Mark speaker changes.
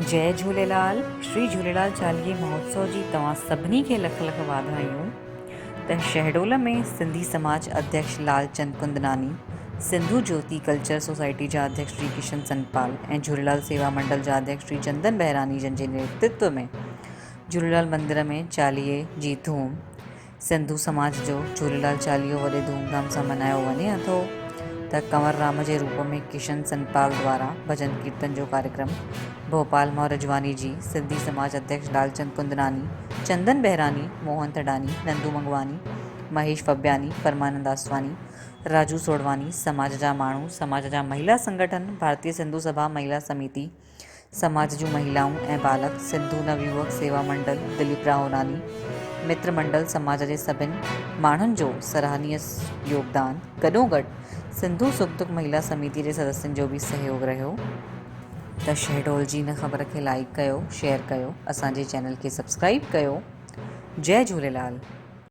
Speaker 1: جئي جهوليلال شري جهوليلال چاليهي مهوتسو جي توهان سڀني کي لک لک واڌايون ته شهڊول ۾ سنڌي سماج اڌيڪش لال چند ڪندناني، سنڌو جيوتي ڪلچر سوسائٽي جا اڌيڪش شري ڪشن سنپال ۽ جهوليلال سيوا منڊل جا اڌيڪش شري چندن بهراني جن جي نيترتو ۾ جهوليلال مندر ۾ چاليهي جي ڌوم سنڌو سماج جو جهوليلال چاليهو وڏي ڌوم ڌام سان ملهايو وڃي اٿو ته ڪنور رام جي روپ ۾ ڪشن سنپال دوارا ڀڄن ڪيرتن جو ڪاريڪرم ڀوپال مان رجواني جي سنڌي سماج اڌيڪش لالچند ڪندناني، چندن بهراني، موهن ٿڏاني، نندو منگواني، مهيش فبياني، پرمانند آسواني، راجو سوڙواني، سماج جا ماڻهو، سماج جا مهيلا سنگٺن، ڀارتيه سنڌو سڀا مهيلا سميتي، سماج جون مهيلائون ۽ ٻالڪ، سنڌو نويوڪ سيوا منڊل، دليپ راهوناني، متر منڊل سماج جي سڀن ماڻهن جو سراهنيه يوگدان، گڏوگڏ سنڌو سک دک مهيلا سميتي جي سدسين جو به سهيوگ رهيو. ته شهڊول جي هن خبر کي لائيڪ ڪيو، شيئر ڪيو، اسان جي چينل کي سبسڪرائيب ڪيو. جئي جهوليلال.